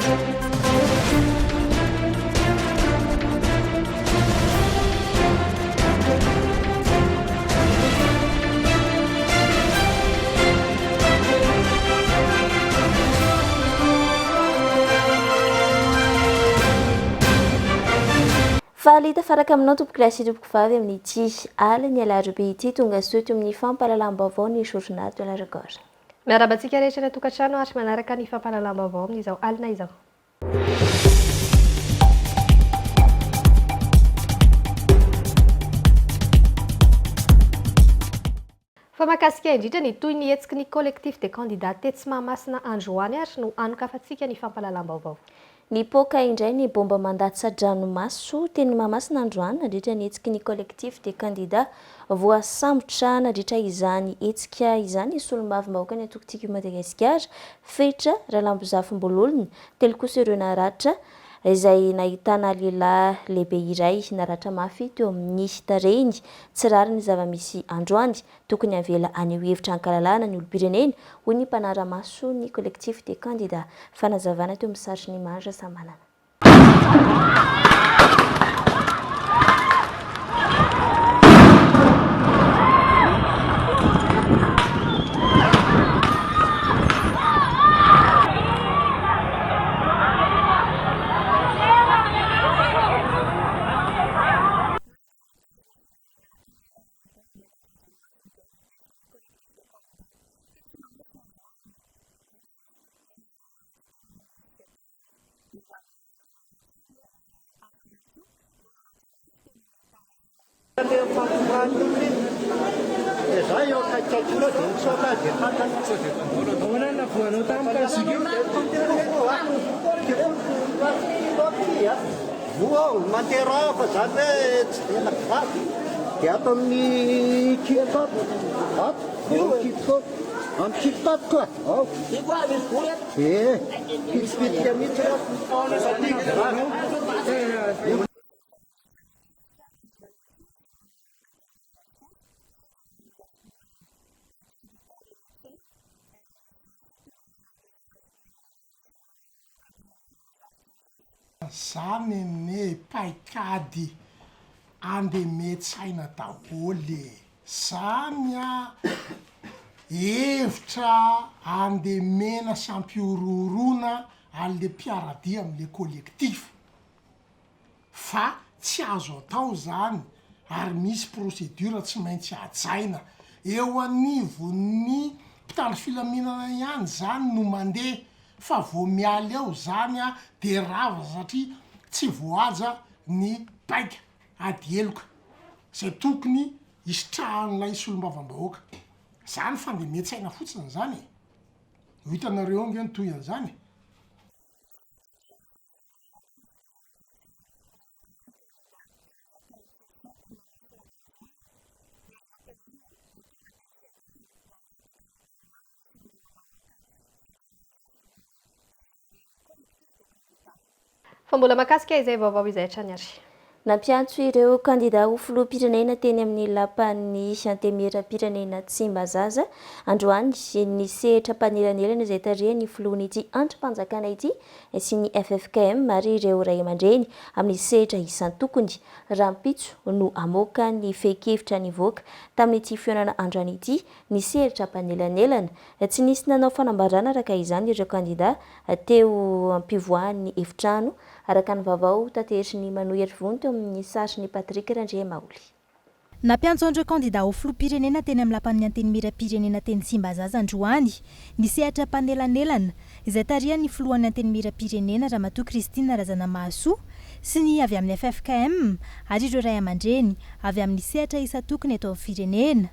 Faly tafaraka aminao tompokolahy sy tompokovavy amin'ity alin'ny alarobia ity. Tonga soa eto amin'ny fampahalalam-baovao ny Journal de la Record. Miarahaba antsika rehetra any an-tokantrano ary manaraka ny fampahalalam-baovao amin'izao alina izao. Fa mahakasika indrindra ny tohin'ny hetsiky ny Collectif des candidats tetsy Mahamasina androany ary no hanokafantsika ny fampahalalam-baovao. Nipoaka indray ny bomba mandatsa-dranomaso teny Mahamasina androany nandritra ny hetsiky ny Collectif des candidats. Voasambotra nandritra izany hetsika izany ny solombavambahoakan'ny antoko Tiako i Madagasikara, Fetra Ralambozafimbololona, telo kosa ireo naratra izay nahitana lehilahy lehibe iray naratra mafy teo amin'ny tarehiny. Tsy rariny ny zava-misy androany. Tokony havela haneho hevitra an-kalalahana ny olom-pirenena, hoy ny mpanara-maso ny Collectif des candidats. Fanazavana teo amin'ny sarin'i Mary Rasamanana. Zany anie paikady andemen-tsaina daholo e! Zany a hevitra andemena sy ampihorohoroana an'le mpiara-dia am'le collectif. Fa tsy azo atao zany ary misy procédure tsy maintsy hajaina. Eo anivon'ny mpitandro filaminana ihany zany no mandeha fa vao miala eo zany a de rava satria tsy voahaja ny paika ady heloka zay tokony hisitrahan'ilay solombavambahoaka. Zany fandemen-tsaina fotsiny zany e! Ho hitanareo eo ange ny tohin'izany e! Fa mbola mahakasika izay vaovao izay hatrany ary. Nampiantso ireo kandida ho filoham-pirenena teny amin'ny lapan'ny Antenimierampirenena Tsimbazaza androany ny sehatra mpanelanelana izay tarihan'ny filohan'ity andrim-panjakana ity sy ny ffkm ary ireo ray aman-dreny amin'ny sehatra isan-tokony. Rahampitso no hamoaka ny fehin-kevitra nivoaka tamin'ity fihaonana androany ity ny sehatra mpanelanelana. Tsy nisy nanao fanambarana araka izany ireo kandida teo am-pivoahan'ny efitrano Araka ny vaovao taterin'i Manohy Herivony teo amin'ny sarin'i Patrick Randriamaholy. Nampiantso an'ireo kandida ho filoham-pirenena teny amin'ny lapan'ny Antenimierampirenena teny Tsimbazaza androany ny sehatra mpanelanelana izay tarihan'ny filohan'ny Antenimierampirenena Ramatoa Christine Razanamahasoa sy ny avy amin'ny ffkm ary ireo raiamandreny avy amin'ny sehatra isan-tokony eto amin'ny firenena.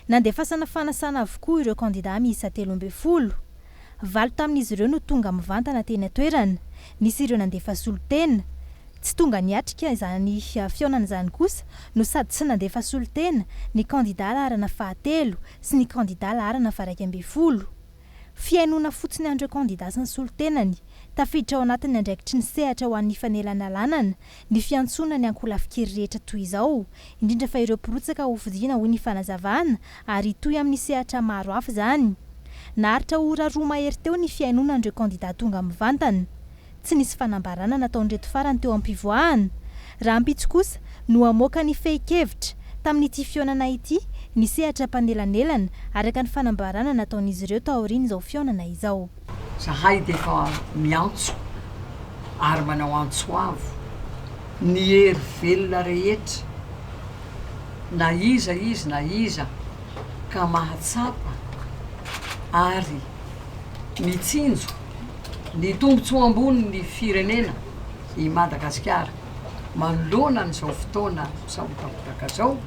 Nandefasana fanasana avokoa ireo kandida miisa 13. Valo tamin'izy ireo no tonga mivantana teny an-toerana, nisy ireo nandefa solontena. Tsy tonga niatrika izany fihaonana izany kosa no sady tsy nandefa solontena ny kandida laharana fahatelo sy ny kandida laharana faha-11. Fihainoana fotsiny an'ireo kandida sy ny solontenany. Tafiditra ao anatin'ny andraikitry ny sehatra ho an'ny fanelanalanana ny fiantsoana ny ankolafin-kery rehetra toy izao, indrindra fa ireo mpirotsaka hofidiana hoy ny fanazavana ary hitohy amin'ny sehatra maro hafa izany. Naharitra ora roa mahery teo ny fihainoana an'ireo kandida tonga mivantana. Tsy nisy fanambarana nataon'ireto farany teo am-pivoahana. Rahampitso kosa no hamoaka ny fehin-kevitra tamin'ity fihaonana ity ny sehatra mpanelanelana, araka ny fanambarana nataon'izy ireo taorian'izao fihaonana izao. Zahay dia efa miantso ary manao antso avo ny hery velona rehetra na iza izy na iza ka mahatsapa ary mitsinjo ny tombotsoa ambony ny firenena i Madagasikara manoloana an'izao fotoana misahotakotaka izao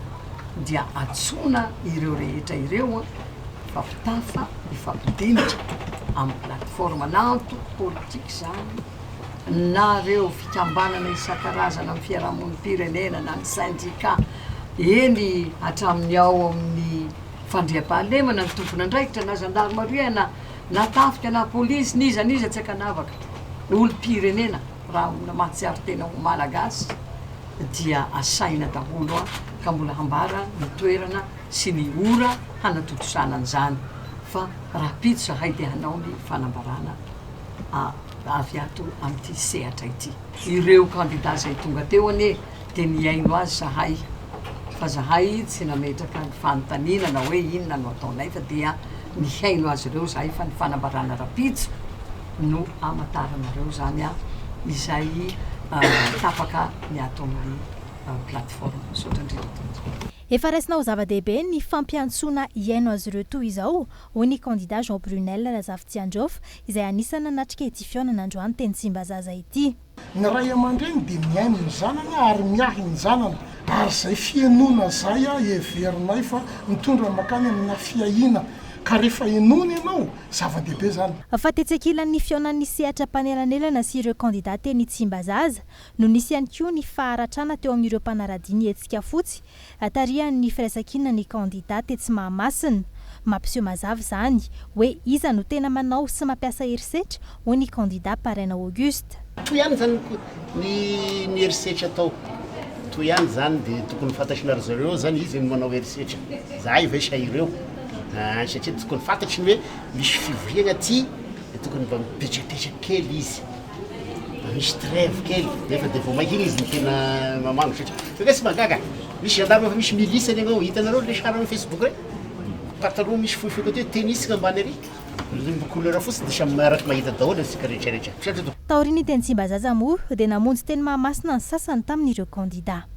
dia antsoina ireo rehetra ireo mifampitafa, mifampidinika amin'ny plateforme na antoko politika izany na ireo fikambanana isan-karazana amin'ny fiarahamonim-pirenena na ny sendika, eny hatramin'ny ao amin'ny fandriampahalemana ny tompon'andraikitra na zandarimaria na na tafika na polisy n'iza n'iza tsy ankanavaka, olom-pirenena raha olona mahatsiaro tena ho malagasy dia asaina daholo ka mbola hambara ny toerana sy ny ora hanatontosana an'izany fa rahampitso zahay dia hanao ny fanambarana avy ato amin'ity sehatra ity. Ireo kandida izay tonga teo anie dia nihaino azy zahay fa zahay tsy nametraka ny fanontaniana na hoe inona no ataonay fa dia nihaino azy ireo zahay fa ny fanambarana rahampitso no hamantaranareo izany izay tapaka ny ato amin'ny plateforme. Misaotra indrindra tompoko. Efa raisina ho zava-dehibe ny fampiantsoana hihaino azy ireo toy izao, hoy ny kandida Jean Brunelle Razafitsiandraofa, izay anisan'ny nanatrika ity fihaonana androany teny Tsimbazaza ity. Ny ray aman-dreny dia mihaino ny zanany ary miahy ny zanany, ary izay fihenoana izay heverinay fa mitondra mankany amina fiahiana, ka rehefa henoina ianao, zava-dehibe izany. Fa tetsy ankilan'ny fihaonan'ny sehatra mpanelanelana sy ireo kandida teny Tsimbazaza no nisy ihany koa ny faharatrana teo amin'ireo mpanaradia ny hetsika fotsy tarihan'ny firaisankina ny kandida tetsy Mahamasina. Mampiseho mazava izany hoe iza no tena manao sy mampiasa herisetra, hoy ny kandida Paraina Auguste. Toy ihany izany ny ny herisetra atao. Toy ihany izany dia tokony fantatry ry zareo izany iza no manao herisetra, izahay ve sa ireo? Satria tokony fantatry ny hoe misy fivoriana aty dia tokony mba mipetrapetraka kely izy. Misy trêve kely nefa dia vao mainka iny izy no tena mamango satria fa nga tsy mahagaga misy gendarme efa misy milice any anao hitanareo le sary amin'ny facebook reny pataloha misy fohifohy aty tennis ny ambany ary limbo couleur fotsy dia samy miaraka mahita daholo isika rehetra rehetra. Taorian'ny teny Tsimbazaza moa dia namonjy teny Mahamasina ny sasany tamin'ireo kandida.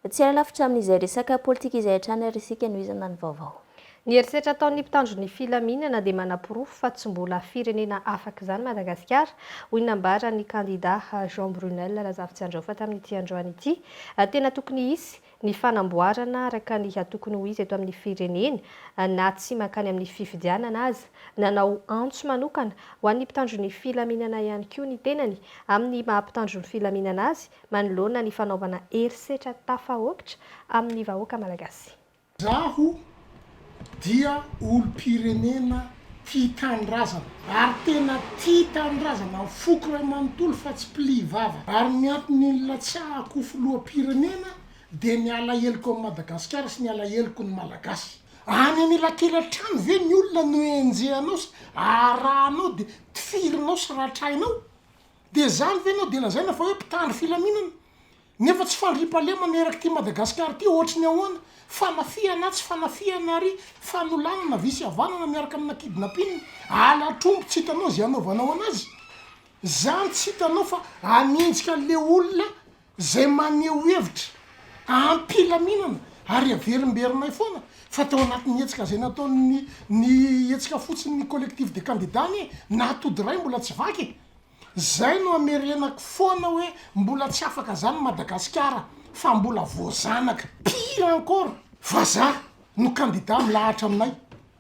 Tsy ela lavitra amin'izay resaka politika izay hatrany ary isika nohizana ny vaovao. Ny herisetra ataon'ny mpitandro ny filaminana dia manaporofo fa tsy mbola firenena afaka izany Madagasikara, hoy ny nambaran'ny kandida Jean Brunelle Razafitsiandraofa tamin'ity androany ity. Tena tokony hisy ny fanamboarana araka ny tokony ho izy eto amin'ny firenena na tsy mankany amin'ny fifidianana aza. Nanao antso manokana ho an'ny mpitandro ny filaminana ihany koa ny tenany amin'ny maha mpitandro ny filaminana azy manoloana ny fanaovana herisetra tafahoatra amin'ny vahoaka malagasy. Zaho dia olom-pirenena tia tanindrazana ary tena tia tanindrazana amin'ny foko iray manontolo fa tsy pli vava ary ny antony nilatsahako ho filoham-pirenena dia ny alaheloko an'i Madagasikara sy ny alaheloko ny Malagasy. Any anelakelan-trano ve ny olona no enjehanao sy arahanao dia tifirinao sy ratrainao? Dia zany ve no dia lazaina fa hoe mpitandro filaminana? Nefa tsy fandriampahalemana erak'ity Madagasikara ity ohatry ny ahoana? Fanafihana atsy fanafihana ary, fanolanana havia sy havanana miaraka amina kidnapping, halatr'omby tsy hitanao ze hanaovanao anazy? Zany tsy hitanao fa hanenjika an'le olona Izay maneho hevitra am-pilaminana ary averimberinay foana fa tao anatin'ny hetsika izay nataon'ny ny hetsika fotsiny ny collectif des candidats anie na atody iray mbola tsy vaky e! Izay no amerenako foana hoe mbola tsy afaka zany Madagasikara fa mbola voazanaka. Pire encore, vazaha no candidat milahatra aminay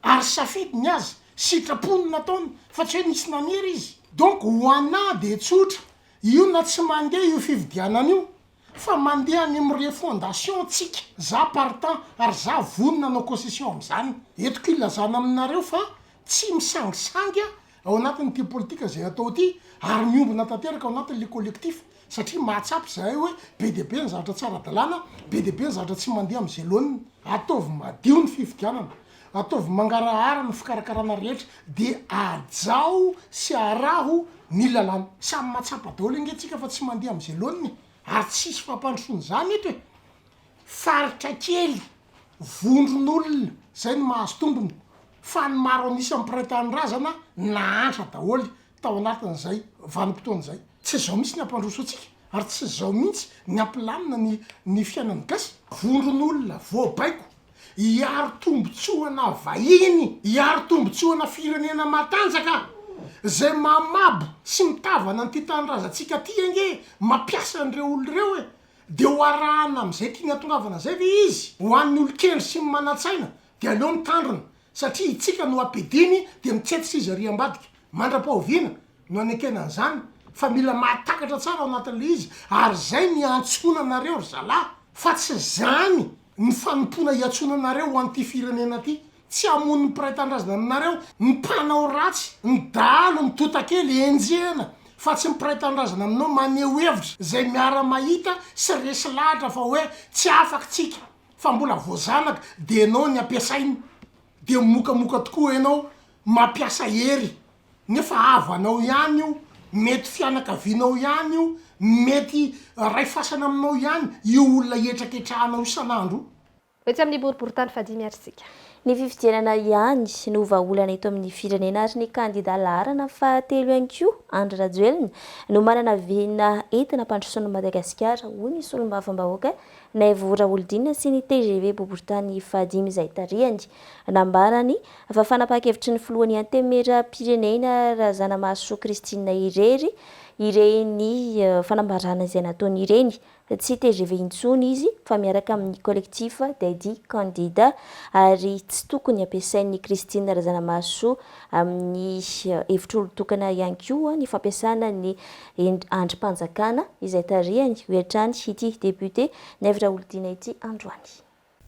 ary safidy ny azy, sitrapony nataony fa tsy hoe nisy nanery izy. Donc ho anah de tsotra, Io na tsy mandeha io fifidianana io fa mandeha any amin'ny refondation tsika, za partant ary za vonona hanao concession amin'izany. Entiko ilazana aminareo fa tsy misangisangy aho ao anatin'ity politika izay atao ity ary miombona tanteraka ao anatin'le collectif satria mahatsapa izahay hoe be dia be ny zavatra tsy ara-dalàna, be dia be ny zavatra tsy mandeha amin'izay laoniny. Ataovy madio ny fifidianana. Ataovy mangarahara ny fikarakarana rehetra de hajao sy araho ny lalàna. Samy mahatsapa daholo ange tsika fa tsy mandeha am'zay laoniny e! Ary tsisy fampandrosoana zany eto e! Faritra kely, vondron'olona zay no mahazo tombony fa ny maro an'isa mpiray tanindrazana nahantra daholo tao anatin'izay vanim-potoana izay. Tsy izao mihitsy ny hampandroso antsika ary tsy izao mihitsy ny hampilamina ny ny fiainan'ny gasy. Vondron'olona voabaiko hiaro tombotsoana vahiny, hiaro tombotsoana firenena matanjaka izay mamabo sy mitavana an'ity tanindrazantsika ity ange mampiasa an'ireo olona ireo e! Dia ho arahana amin'izay tiany hatongavana izay ve izy? Ho an'ny olon-kendry sy ny manan-tsaina dia aleo mitandrina satria itsika no ampidiny dia mitsetsitra izy ary ambadika. Mandra-pahoviana no anekena an'izany fa mila mahatakatra tsara ao anatin'ilay izy ary izay ny iantsoana anareo ry zalahy fa tsy izany ny fanompoana iantsoana anareo ho an'ity firenena ity. Tsy hamono ny mpiray tanindrazana aminareo ny mpanao ratsy, ny dahalo, ny totakely, enjehina fa tsy ny mpiray tanindrazana aminao maneho hevitra izay miara-mahita sy resy lahatra fa hoe tsy afaka tsika fa mbola voazanaka dia enao ny ampiasainy dia mokamoka tokoa enao mampiasa hery nefa havanao ihany io, mety fianakavianao ihany io, mety ray fasana aminao ihany io olona ihetraketrahanao isan'andro io. Etsy amin'ny boriborintany fahadimy ary isika. Ny fifidianana ihany no vahaolana eto amin'ny firenena ary ny kandida laharana fahatelo ihany koa, Andry Rajoelina, no manana vina entina hampandrosoana an'i Madagasikara, hoy ny solombavambahoaka Naivo Raholdina sy ny tgv boriborintany fahadimy izay tarihany. Nambarany fa fanapahan-kevitry ny filohan'ny Antenimierampirenena Razanamahasoa Christine irery ireny fanambarana izay nataony ireny. Tsy tgv intsony izy fa miaraka amin'ny collectif des dix candidats ary tsy tokony ampiasain'i Christine Razanamahasoa amin'ny hevitr'olon-tokana ihany koa ny fampiasana ny andrim-panjakana izay tarihany, hoy hatrany ity député Naivo Raholdina ity androany.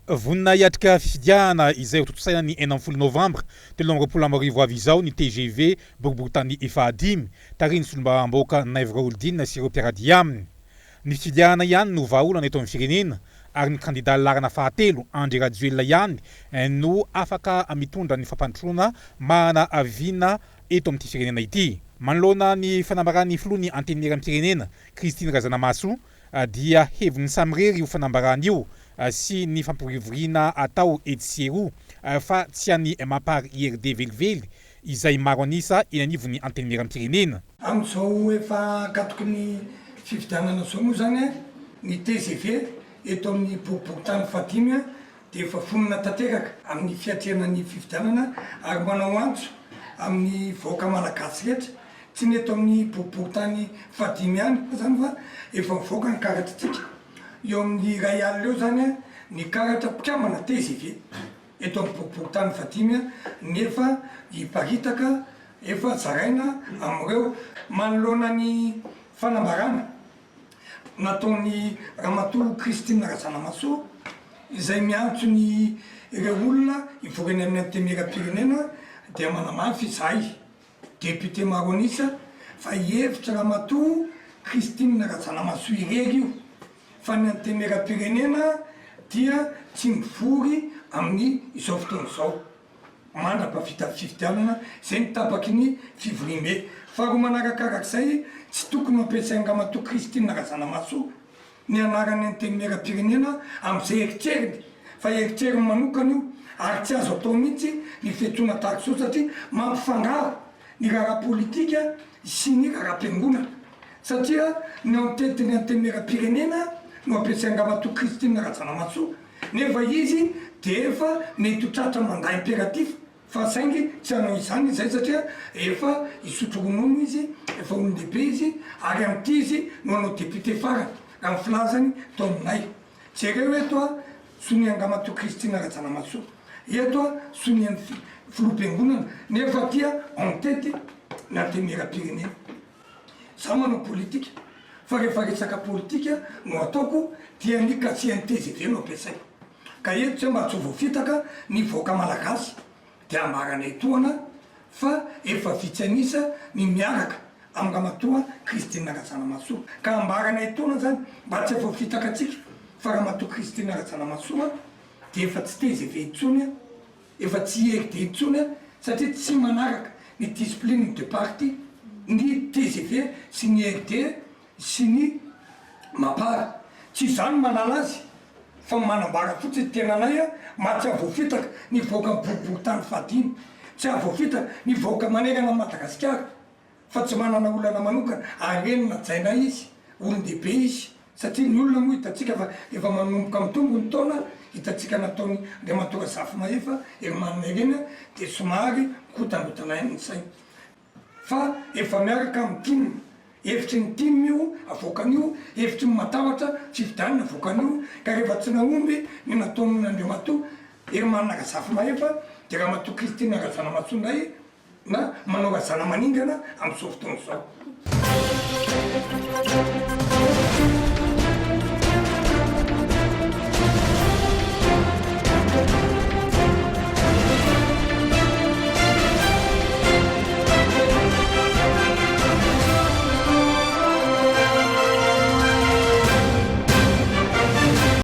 Vonona hiatrika fifidianana izay hotontosaina ny 16 novambra 2023 ho avy izao ny tgv boriborintany fahadimy, tarihin'ny solombavambahoaka Naivo Raholdina sy ireo mpiara-dia aminy. Ny fifidianana ihany no vahaolana eto amin'ny firenena ary ny kandida laharana fahatelo, Andry Rajoelina ihany no afaka mitondra ny fampandrosoana manana vina eto amin'ity firenena ity. Manoloana ny fanambaran'ny filohan'ny Antenimierampirenena, Christine Razanamahasoa, dia heviny samirery io fanambarana io sy ny fampirivoriana atao etsy sy eroa fa tsy an'ny Mapar IRD velively izay maro an'isa eny anivon'ny Antenimierampirenena. Amin'izao efa ankatoky ny fifidianana izao moa izany ny tgv eto amin'ny boriborintany fahadimy dia efa vonona tanteraka amin'ny fiatrehana ny fifidianana ary manao antso amin'ny vahoaka malagasy rehetra, tsy ny eto amin'ny boriborintany fahadimy ihany izany fa efa mivoaka ny karatritsika, eo amin'ny iray alina eo izany ny karatra mpikambana tgv. Eto amin'ny boriborintany fahadimy nefa hiparitaka efa zaraina amin'ireo manoloana ny fanambarana nataon'i Ramatoa Christine Razanamahasoa izay miantso ny ireo olona hivory eny amin'ny Antenimierampirenena dia manamafy izahay député maro an'isa fa hevitry Ramatoa Christine Razanamahasoa irery io fa ny Antenimierampirenena dia tsy mivory amin'ny izao fotoana izao mandra-pahavita ny fifidianana izay ny tapaky ny fivoriambe. Faharoa manarakarak'izay, tsy tokony ho ampiasain'i Ramatoa Christine Razanamahasoa ny anaran'ny Antenimierampirenena amin'izay eritreriny fa eritreriny manokana io ary tsy azo atao mihitsy ny fiantsoana tahaka izao satria mampifangaro ny raharaha politika sy ny raharaham-piangonana satria ny ao an-tetin'ny Antenimierampirenena no ampiasain-dRamatoa Christine Rajanamahasoa nefa izy dia efa mety ho tratra mandat impératif fa saingy tsy hanao izany izay satria efa hisotro ronono izy, efa olon-dehibe izy ary amin'ity izy no hanao député farany raha ny filazany tao aminay. Jereo eto a sonian-dRamatoa Christine Rajanamahasoa, eto a sonian'ny filoham-piangonana nefa aty a en tête ny Antenimierampirenena. Za manao politika fa rehefa resaka politika no ataoko dia ny casier-n'ny tgv no ampiasaiko. Ka eto zay mba tsy ho voafitaka ny vahoaka malagasy dia ambaranay tohana fa efa vitsy an'isa ny miaraka amin'i Ramatoa Christine Razanamahasoa. Ka ambaranay etoana zany mba tsy havoafitaka antsika fa Ramatoa Christine Razanamahasoa dia efa tsy tgv intsony. Efa tsy IRD intsony satria tsy manaraka ny discipline de parti ny tgv sy ny IRD sy ny Mapar. Tsy izaho no manala azy fa manambara fotsiny tenanay mba tsy hahavoafitaka ny vahoakan'ny boriborintany fahadimy, tsy hahavoafitaka ny vahoaka manerana an'i Madagasikara. fa tsy manana olana manokana ary eny najainay izy, olon-dehibe izy satria ny olona moa hitantsika fa efa manomboka mitombo ny taona, hitantsika nataony Andriamatoa Razafimahefa Hermann ireny dia somary mikotangotana ihany ny saina fa efa miaraka amin'ny tim, hevitry ny tim io avoakany io, hevitry ny matahotra fifidianana avoakany io ka rehefa tsy nahomby ny nataon'Andriamatoa Hermann Razafimahefa dia Ramatoa Christine Razanamahasoa indray na manao razana maningana amin'izao fotoana izao.